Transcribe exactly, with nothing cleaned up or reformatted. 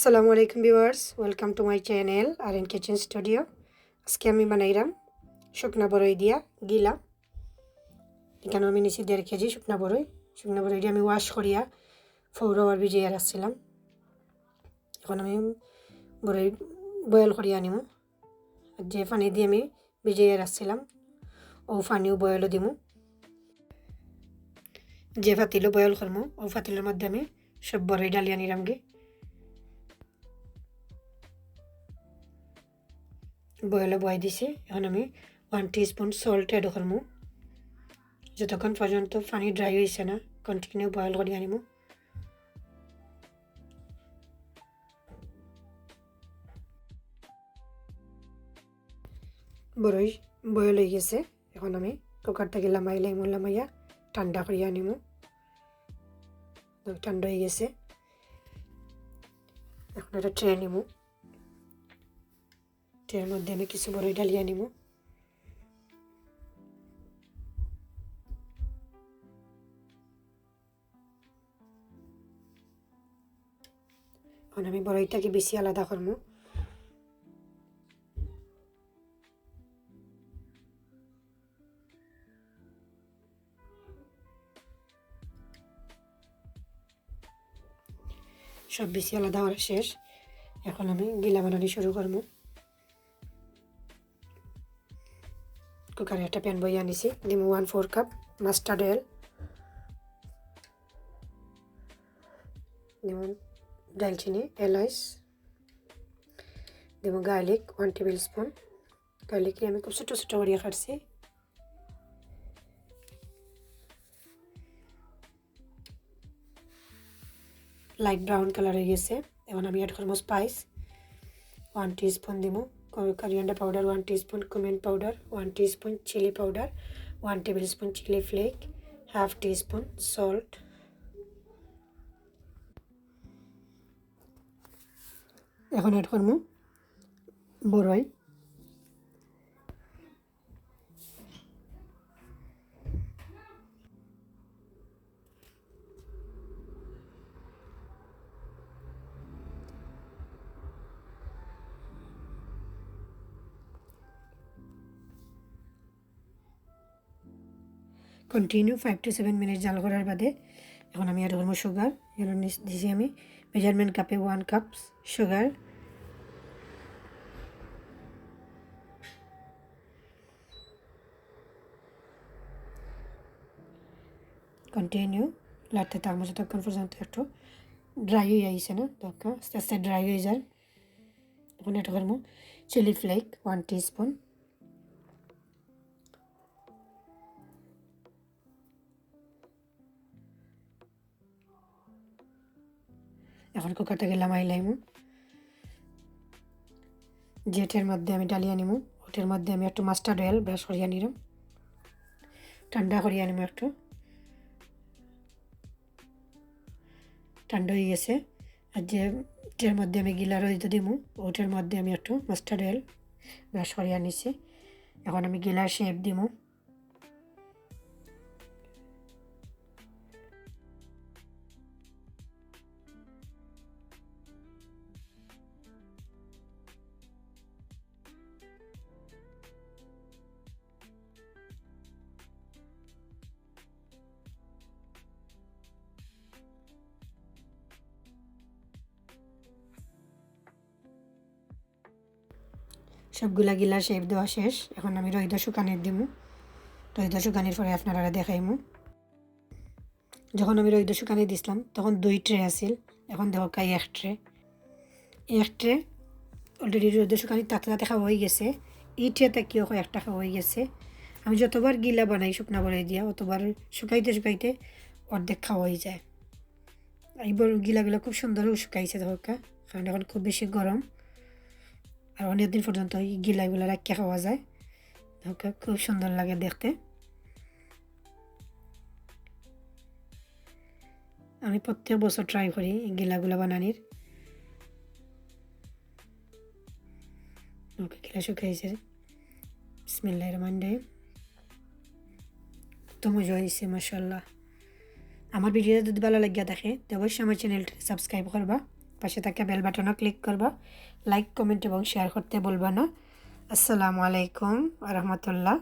আসসালামু আলাইকুম viewers, welcome to my channel R N kitchen studio. আজকে আমি বানাইরাম শুকনা বড়ই দিয়া গিলা। এখানো আমি নিছি দেড় কেজি শুকনা বড়ই। শুকনা বড়ইটা আমি ওয়াশ করিয়া ফৌর আওয়ার ভিজাইয়া রাখছিলাম। এখন আমি বড়ই বয়েল করিয়া আনিমু। আর যে পানি দিয়া আমি ভিজাইয়া রাখছিলাম, ও পানিও বয়েলও দিমু। যে পাতিলো বয়েল করমু, ও পাতিলর মধ্যে আমি সব বড়ই ডালিয়া নিরামগি। বয়েলও বয়াই দিছি। এখন আমি ওয়ান টিস্পুন সল্ট অ্যাড করমু। যতক্ষণ পর্যন্ত পানি ড্রাই হইছে না, কন্টিনিউ বয়েল করি আনিমু। বড়ই বয়েল হয়ে গেছে। এখন আমি কুকার থেকে লামাই লাইমু, লামাইয়া ঠান্ডা করিয়া আনিমু। তো ঠান্ডা হয়ে গেছে, এখন একটা ট্রে নিমু। ট্রের মধ্যে আমি কিছু বড়ই ডালিয়া নিমু। এখন আমি বড়ইটাকে বেশি আলাদা করমু। সব বেশি আলাদা করা শেষ। এখন আমি গিলা বানানি শুরু করমু। কুকারে একটা প্যান বইয়া আনিছি, দিমু one four cup mustard oil, দিমু দারচিনি, এলাচ, দিমু garlic one table spoon. Garlic আমি খুব ছোট ছোট করিয়া কাটছি। লাইট ব্রাউন কালার হয়ে গেছে। এখন আমি অ্যাড করবো স্পাইস। ওয়ান টিস্পুন দিমু coriander powder, one teaspoon cumin powder, one teaspoon chilli powder, one tablespoon chilli flake, half teaspoon salt. এখন অ্যাড করবো বড়ই। Continue five to seven minute জাল করার বাদে এখন আমি অ্যাড করবো সুগার। এর নিচ দিছি আমি মেজারমেন্ট কাপে ওয়ান কাপ সুগার। কন্টিনিউ লাড়তে থাকবো যতক্ষণ পর্যন্ত একটু ড্রাই হয়ে আইছে না, তখন আস্তে আস্তে ড্রাই হয়ে যায়। এখন অ্যাড করবো চিলি ফ্লেক ওয়ান টিস্পুন। এখন কুকার থেকে লামাই লাইমু। যে ট্রের মধ্যে আমি ডালিয়া নিমু, ওটার মধ্যে আমি একটু মাস্টার্ড অয়েল ব্রাশ করিয়া নিলাম, ঠান্ডা করিয়া নিমু একটু। ঠান্ডা হয়ে গেছে। আর যে ট্রের মধ্যে আমি গিলা রইদ দিমু, ওটার মধ্যে আমি একটু মাস্টার্ড অয়েল ব্রাশ করিয়া নিছি। এখন আমি গিলার শেপ দিমু। সবগুলা গিলা শেপ দেওয়া শেষ। এখন আমি রইদো শুকানির দিমু। রইদো শুকানির পরে আপনারারে দেখাইমু। যখন আমি রইদো শুকানি দিছিলাম, তখন দুই ট্রে আছিল, এখন দেখো কাই এক ট্রে। এক ট্রে already রইদো শুকানি তাতে তাতে খাওয়া হয়ে গেছে। ই ট্রে তাকিও একটা খাওয়া হয়ে গেছে। আমি যতবার গিলা বানাই শুকনা বড়ই দিয়া, অতবার শুকাইতে শুকাইতে অর্ধেক খাওয়া হয়ে যায়। এই বড় গিলাগুলা খুব সুন্দর শুকাইছে, দেখো কা, কারণ এখন খুব বেশি গরম। আর অনেক দিন পর্যন্ত এই গিলাগুলা রাখিয়া খাওয়া যায়। দেখো কা, খুব সুন্দর লাগে দেখতে। আমি প্রত্যেক বছর ট্রাই করি এই গিলাগুলা বানানির। ওকে, গিলা শুকাইছে। বিসমিল্লাহির রহমানির রহিম। তো মজা হয়েছে, মাশাআল্লাহ। আমার ভিডিও যদি ভালো লাগিয়া থাকে, তো অবশ্যই আমার চ্যানেলটা সাবস্ক্রাইব করবা। পাশে থাকা বেল বাটনও ক্লিক করবা। লাইক, কমেন্ট এবং শেয়ার করতে ভুলবা না। আসসালামু আলাইকুম ওয়া রাহমাতুল্লাহ।